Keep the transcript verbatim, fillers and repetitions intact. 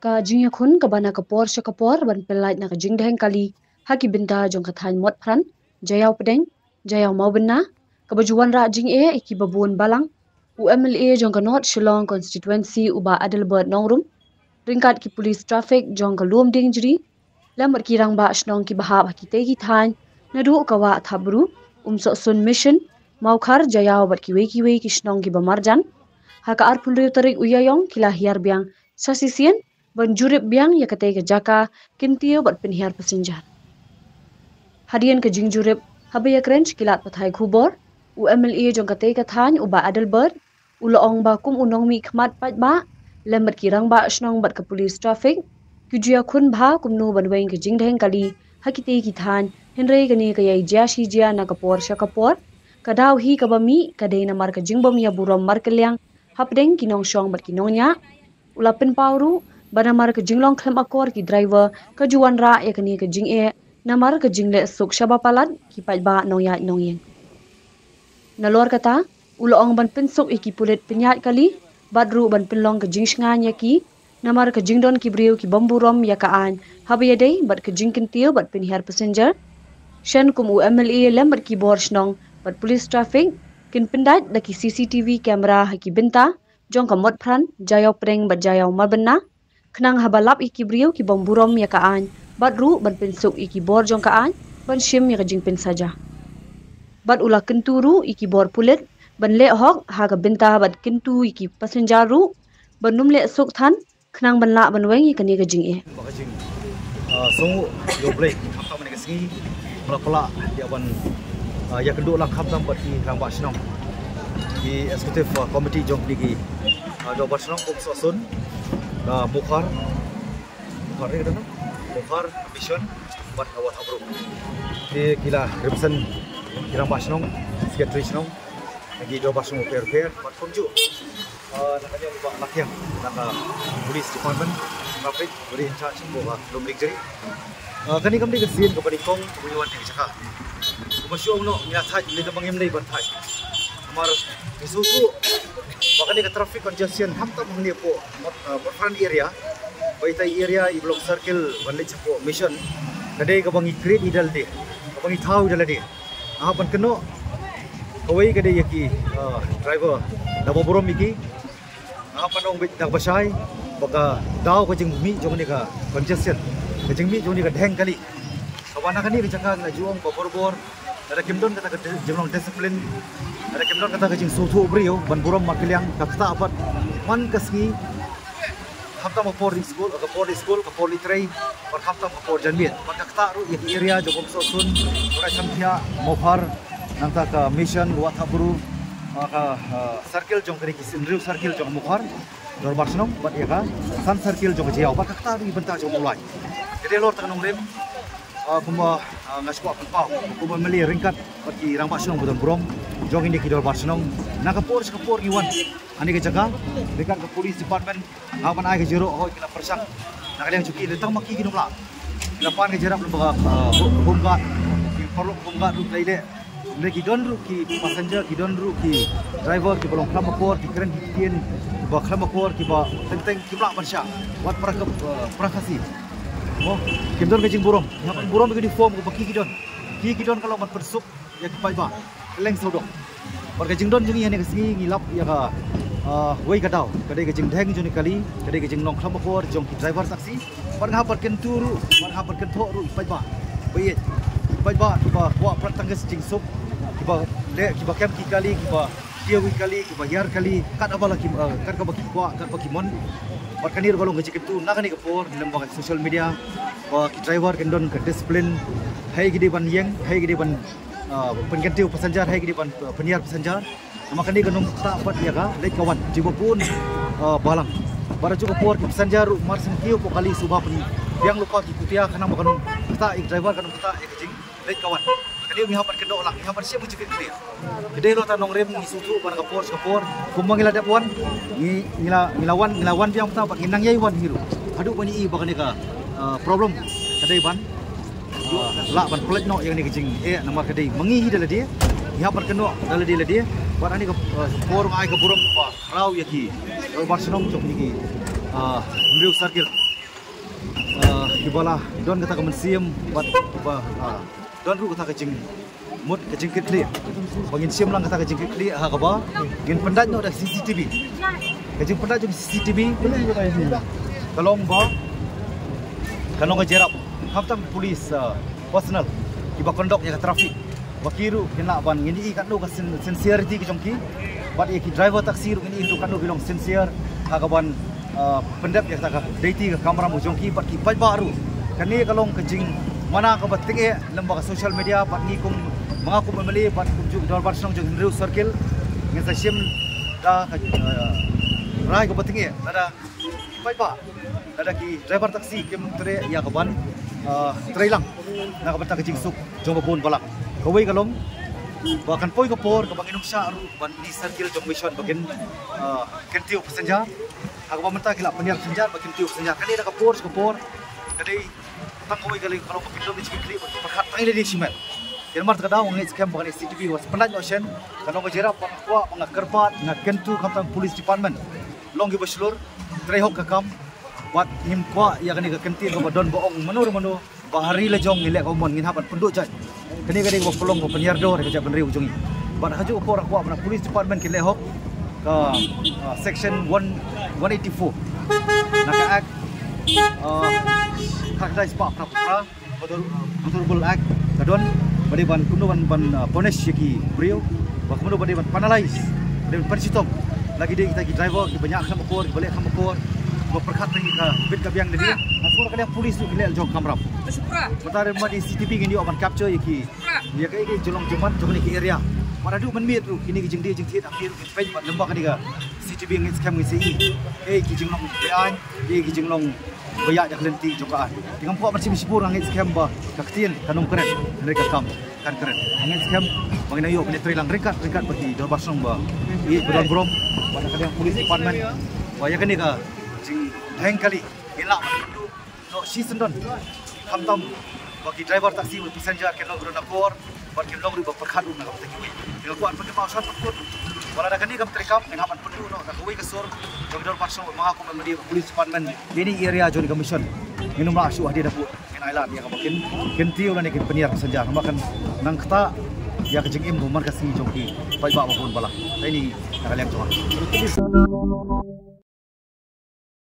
Ka jingïakhun kaba na ka por sha ka por ban pynlait na ka jingdheng kali ha ki bynta jong ka thaiñ Motphran, Jaïaw Pdeng, Jaïaw Mawbynna, kaba ju wanrah jingeh ïa kiba bun balang, u M L A jong ka North Shillong Constituency u Bah Adelbert Nongrum, ryngkat ki police traffic jong ka Lumdiengjri, lem bad ki rangbah shnong kiba hap ha kitei ki thaiñ, naduh ka Wah Thapbru, Umsohsun Mission, Mawkhar, Jaïaw bad kiwei kiwei ki shnong kiba marjan. Ha ka arphew hynriew tarik u Ïaïong ki la hiar biang sa shisien ban jurip biang ïa katei ka jaka kyntiew bad pynhiar passenger. Hadien ka jingjurip, haba ïakren sha ki lad pathai khubor, u M L A jong katei ka thaiñ u Bah Adelbert u la ong ba kum u nongmihkhmat paidbah lem bad ki rangbah shnong bad ka police traffic ki ju ïakhun bha kumno ban weng ka jingdheng kali ha kitei ki thaiñ, hynrei kane ka ïai jia shi jia na ka por sha ka por. Ka daw hi kaba mih ka dei namar ka jingbym ïaburom markylliang hapdeng ki nongshong bad ki nongñiah. U la pynpaw ruh ba namar ka jinglong khlem akor ki driver ka ju wanrah ïa kane ka jingeh, namar ka jingleh suk shaba palat ki paidbah nongïaid nongïeng. Nalor kata, u la ong ban pynsuk ïa ki pulit pynïaid kali bad ruh ban pynlong ka jingshngaiñ ïa ki, namar ka jingdon ki briew ki bym burom ïa ka aiñ haba ïadei bad ka jingkyntiew bad pynhiar passenger. Shen kum u M L A lem bad ki bor shnong bad police traffic kin pyndait da ki C C T V camera ha ki bynta jong ka Motphran, Jaïaw Pdeng bad Jaïaw Mawbynna, khnang haba lap ïa ki briew ki bym burom ïa ka aiñ bad ruh ban pynsuk ïa ki bor jong ka aiñ ban shim ïa ka jingpynsaja. Bad u la kyntu ruh ïa ki bor pulit ban leh hok ha ka bynta bad kyntu ïa ki passenger ruh ban ym leh suk than, khnang ban lah ban weng ïa kane ka jingeh. Ba ka jing, ah, sngew ïoh Blei, khamtam ha kane ka sngi, pla pla ïa ban, ah, ïakynduh lang khamtam bad ki rangbah shnong, ki executive, ah, committee jong kine ki, ah, dorbar shnong kum Umsohsun, ah, Mawkhar, Mawkhar ri ka dang, Mawkhar, Mission bad Wah Thapbru. Te ki la represent ki rangbah shnong, secretary shnong, na ki dorbar shnong pher pher bad kumjuh, ah, na ka liang u Bah Lakiang na ka police department, traffic, very in charge ko ka Lumdiengjri. Ah, kane kam dei ka sien kaba nyngkong kaba ngi wan ha kane ka jaka. Kumba shu ong noh, ngi la thait, ngi la dang ngim dei ban thait. Namar ngi sngewthuh ba kane ka traffic congestion khamtam hangne hapoh Mot-, ah, Motphran area, ba itai area i ba long circle ban leit shapoh Mission, ka dei kaba ngi create ïa da lade, kaba ngi thaw ïa da lade. Nga hap ban kynnoh, kawei ka dei ïa ki, ah, driver da ba burom ïa ki. Nga hap ban ong beit da kaba shai ba ka daw ka jingmih jong kane ka congestion, ka jingmih jong kane ka dheng kali, kaba na kane ka jaka nga ju ong ba borbor lada kim don kata ka di-, jinglong discipline, lada kim don kata ka jingsngewthuh briew ban burom markylliang, ka ktah pat man ka sngi, khamtam ka por leit skul, ka por leit skul, ka por leit trei, bad khamtam ka por janmiet. Bad ka ktah ruh ïa ki area jong ka Umsohsun, Murai Samthiah, Mawkhar, nangta ka Mission, Wah Thapbru, ah, ka, ah, circle jong kane ki hynriew circle jong ka Mawkhar dorbar shnong, bad ïa ka san circle jong ka Jaïaw, bad ka ktah ruh ïa bynta jong ka Mawlai. Te dei halor kata ka nongrim, ah, kumba, ah, nga sngewbha pynpaw, kumba M L A ryngkat bad ki rangbah shnong ba don burom jong kine ki dorbar shnong, na ka por sha ka por ngi wan ha kane ka jaka ryngkat ka police department, nga ban ai ka jingïaroh, hooid ki la pyrshang na ka liang jong ki, tang ma ki kim lah. Ki la pan ka jingïarap lyngba ka, uh, ho-, home guard, ki paralok home guard ruh ki la ïaleh. Hynrei ki don ruh ki passenger, ki don ruh ki driver kiba long khlem akor, ki kren ki ktien kiba khlem akor, kiba teng teng kim lah ban shah. Wat para ka, uh, para Khasi. Oh, kim don ka jingburom. Ngi hap ban burom ïa ka uniform kaba ki ki don. Ki ki don ka long ban pynsuk ïa ki paidbah kylleng sawdong. Bad ka jingdon jong ngi ha kane ka sngi ngi lap ïa ka, ah, wei ka daw, ka dei ka jingdheng jong kane ka kali, ka dei ka jinglong khlem akor jong ki driver taxi. Bad nga hap ban kyntu ruh, bad nga hap ban kynthoh ruh ïa ki paidbah ba ïeit, ki paidbah kiba kwah pynlait tang ka jingsuk, kiba leh, kiba kem ki kali, kiba kiew ki kali, kiba hiar kali kat kaba la ki, ah, kat kaba ki kwah, kat ba ki mon. Bad kane ruh ka long ka jingkyntu na kane ka por lyngba ka social media ba ki driver kin don ka discipline, haei ki dei ban ïeng, haei ki dei ban, ah, pynkyntiew passenger, haei ki dei ban, ah, pynhiar passenger. Namar kane kan ym ktah pat ïa ka leit ka wan jong kiba bun, ah, balang. Bad ha kajuh ka por ki passenger ruh mar shu kiew hapoh kali, sngewbha pynbiang lypa ki kutia khnang ba kan ym ktah ïa ki driver, kan ym ktah ïa ka jingleit ka wan. Kane ngi hap ban kynnoh lang, ngi hap ban shim ka jingkitkhlieh. Ka dei halor kata ka nongrim, ngi sngewthuh ba na ka por sha ka por kumba ngi la dep wan, ngi, ngi la, ngi la wan, ngi la wan biang mynta bad ngin nang ïai wan hi ruh haduh ban ïohi ba kane ka, ah, problem ka dei ban, ah, lah ban pynlait noh ïa kane ka jingeh, namar ka dei ma ngi hi da lade, ngi hap ban kynnoh da lade lade. Bad ha kane ka, uh, por nga ai ka burom ba khraw ïa ki dorbar shnong jong kine ki, uh, hynriew circle, uh, kiba la don kata ka mynsiem bad ba, uh, don ruh kata ka jingmut, ka jingkitkhlieh. Ba ngin shim lang kata ka jingkitkhlieh ha kaba ngin pyndait noh da C C T V. Ka jingpyndait jong C C T V ka long ba, ka long ka jyrap. Khamtam police, uh, personnel kiba kondok ïa ka traffic, ba ki ruh kin lah ban, ngin ïohi katno ka sin-, sincerity ka jong ki. Bad ïa ki driver taxi ruh ngin ïohi katno ki long sincere ha ka ban, uh, pyndep ïa kata ka duty ka kamram ka jong ki bad ki paidbah ruh. Kane ka long ka jingmana kaba tyngeh lem bad ka social media, bad ngi kum, ma nga kum M L A bad kumjuh ki dorbar shnong jong hynriew circle, ngin sa shim da ka, uh, rai kaba tyngeh lada ki paidbah, lada ki driver taxi kim treh ïa ka ban, uh, trei lang na ka bynta ka jingsuk jong ba bun balang. Kawei ka long ba kan poi ka por kaba ngin ym shah ruh ban ïohi circle jong mission ba kin, uh, kyntiew passenger. Ha kaba mynta ki la pynïar passenger ba kyntiew passenger. Kane da ka por sha ka por ka dei tang kawei ka lei ka long ba kin don ka jingkitkhlieh ba pyrkhat tang ïa lade shimet. Ïa namar kata ka daw nga ngeit skhem ba kane C C T V wat pyndait noh shen. Ka long ka jyrap ba nga kwah, ba nga kyrpad, nga kyntu khamtam police department, long kiba shlur, trei hok ka kam. Bad ngim kwah ïa kane ka kyntien kaba don ba ong mano re mano ba ha ri la jong ngi leh ka umon, ngin hap ban pynduh jait. Kane ka dei kaba pynlong ka pynïar dor ïa ka jaitbynriew jong ngi. Bad ha kajuh ka por nga kwah ba na police department ki leh hok ka, uh, section one, one eighty-four na ka Act, uh, khatkhyndai spah phra phew phra, motor, uh, Motor Vehicle Act ka don, ba dei ban kumno ban, ban, uh, punish ïa ki briew, ba kumno ba dei ban penalize, ba dei ban pynshitom la ki dei kita ki driver kiba ñiah khlem akor, kiba leh khlem akor, ba pyrkhat ïa ka bit ka biang lade. Nga sngew ka liang police ruh ki leh la jong kamram. Mynta re ma dei C C T V ngin ïoh ban capture ïa ki, ïa ka, ïa ki jinglong jingman jong kine ki area. Bad haduh mynmiet ruh kine ki jingdie jingthied ha ki ruh ngin peit bad lem bad kane ka C C T V ngin skhem ngin sa ïohi ïa ki jinglong beaiñ, ïa ki jinglong ba ïaid da ka lynti jong ka aiñ. Te ngam kwah ban shim shibun, nga ngeit skhem ba ka ktien kan ym kren, hynrei ka kam kan kren. Nga ngeit skhem ba ngin ïoh ban trei lang ryngkat ryngkat bad ki dorbar shnong ba ïeit ba don burom, bad na ka liang police department, ba ïa kane ka jingdheng kali ngin lah ban pynduh noh shisyndon. Khamtam ba ki driver taxi bad passenger kin long ruh na kor, bad kin long ruh ba pyrkhat ruh na ka bynta kiwei. Te nga kwah ban pynkynmaw shatei kut ba lada kane kam treikam ngin hap ban pynduh noh da kawei ka sur jong ki dorbar shnong, ma nga kum M L A, police department, ïa kane area jong ka mission. Ngin ym lah shuh hadien hapoh ngin ailad ïa kaba kin, kin kyntiew lane kin pynïar passenger. Namar kan nang ktah ïa ka jingim ba man ka sngi jong ki paidbah ba bun balang. Te ine na ka liang jong nga.